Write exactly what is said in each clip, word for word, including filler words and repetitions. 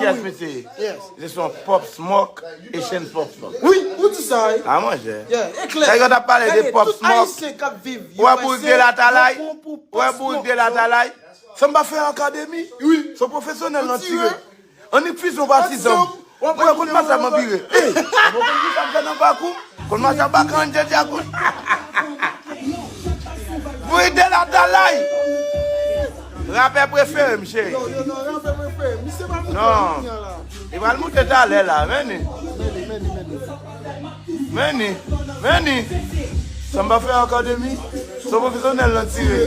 Yes, mesye. Yes. Se son Pop Smoke, Asian Pop Smoke. Wi, ou di sa, wi. A, monchè. Yeah, e klè. Nèg yo t ap pale de Pop Smoke. Ayisyen k ap viv U S A, yo bon pou de latalay. Ou wè pou de latalay. Samba fè akademi. Wi. Se pwofesyonèl nan tire. Annik fizyon patizan. Ou wè konn pa sa m ap vire. Ey, ou konn ki sa m fè nan pakou? Konn mache ak baka an djadja konn. Pou ide latalay. Rapè prefere m, cheri. Yo, yo, non, rapè prefere. Misye pa moute kounye a la. Li pral moute talè la, men ni. Men ni, men ni. Men ni, men ni. Samba fè akademi. Se pwofesyonèl nan tire.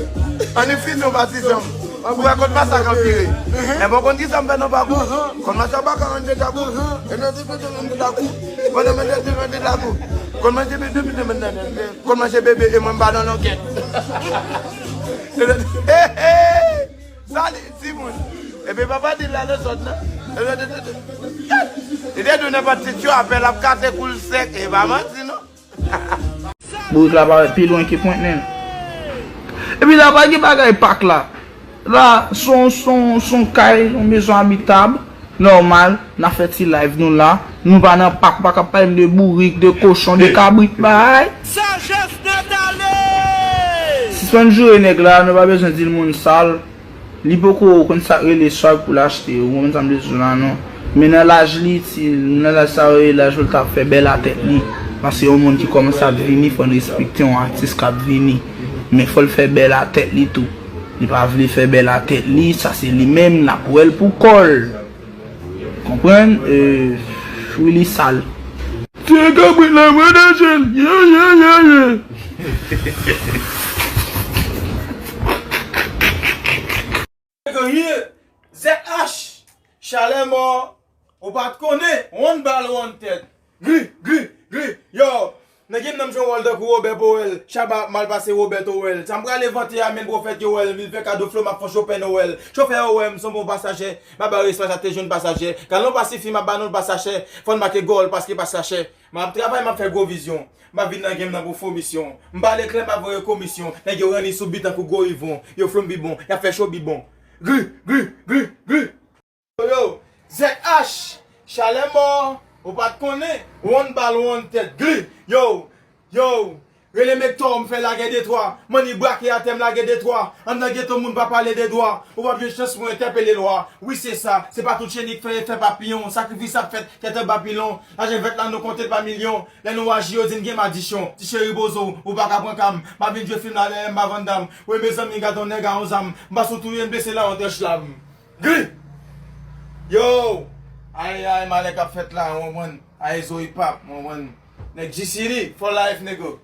Annik fizyon patizan. Ou wè konn masak anpire. Enben, ou konn ki sa m fè nan pakou? Konn mache ak baka an djadja konn. E nan ti pete nan djadja konn. Konn nan mete ti pete la konn. Konn manje bebe, bebe, bebe, bebe. Konn manje bebe e mwen m pa nan lòkèt. He, he. Sa li, timoun. Epi papa di l la nan zòn nan. Li te di nenpòt ti tyo apèl ap kase kou l sèk. E pa manti non. Bourik la parèt pi lwen ke pwent nen l. Epi la pa gen bagay pak la. La, se yon, se yon, se yon kay, yon mezon abitab. Nòmal, n ap fè ti live nou la. Nou pa nan pak, ou pa ka pale m de bourik, de kochon, de kabrit, bay. Sajès nèt ale! Sispann joure nèg la, nou pa bezwen di l moun sal. Li poko konn sa k rele swag pou l achte, ou konprann sa m vle di w la non. Men nan laj li, ti, nan laj sa yo, e laj pou l ta fè bèl a tèt li. Paske yon moun ki kòmanse ap vini, fò n respekte yon atis k ap vini. Men fò l fè bèl a tèt li tou. Li pa vle fè bèl a tèt li, sa se li menm, l ap wè l pou kò l. Konprann? E, wi, li sal. Tiye kabrit la, mwen deje l. Ye, ye, ye, ye. Ye, Z H, chalè mò, ou pa t konnen, one bal, one tèt. Gri, gri, gri, yo. Nan game nan m jwe wòl tankou Robert Powell, Shabba ap mal pase Robert Owell. Sa m prale vante a, men pwofèt yo wè l, vin fè kado flo, m ap fè chopè Nowèl. Chofè yo wè m, se yon bon pasajè, m ap ba respè sa te jwenn pasajè. Galon pa sifi, m ap ba nou l pa sachè, fò n make gòl, paske pa sachè. M ap travay, m ap fè gwo vizyon. M ap vin nan game nan pou fo misyon. M pale klè, m ap voye komisyon. Nèg yo ranni sou bit tankou gwo Yvon. Yo flo m bibon, y ap fè cho bibon. Gri, gri, gri, gri. Yo, yo, Z H, chalè mò, ou pa t konnen, one bal, one tèt, gli, yo, yo, rele Mektor, m fè lagè de twa, manni brake atè m lagè de twa, anndan geto moun pa pale de dwa, ou p ap jwenn chans pou entèpele lwa, wi se sa, se pa tout cheni k fè efè papiyon, sakrifis ap fèt, tèt anba pilon, lajan vèt la nou konte l pa milyon, lè nou aji yo di n gen madichon, ti cheri bozo, ou pa ka pran ka m, m ap vin jwe fim la dèyè m pa vann dam, wi mezanmi gade yon nèg a yon zam, m pa sou touye n blese la yon tranch lam. Gri! Yo! Ay, ay, malè k ap fèt la, w konprann? Ay, zo hip hop, w konprann? Nèg G C D, for life, nigga.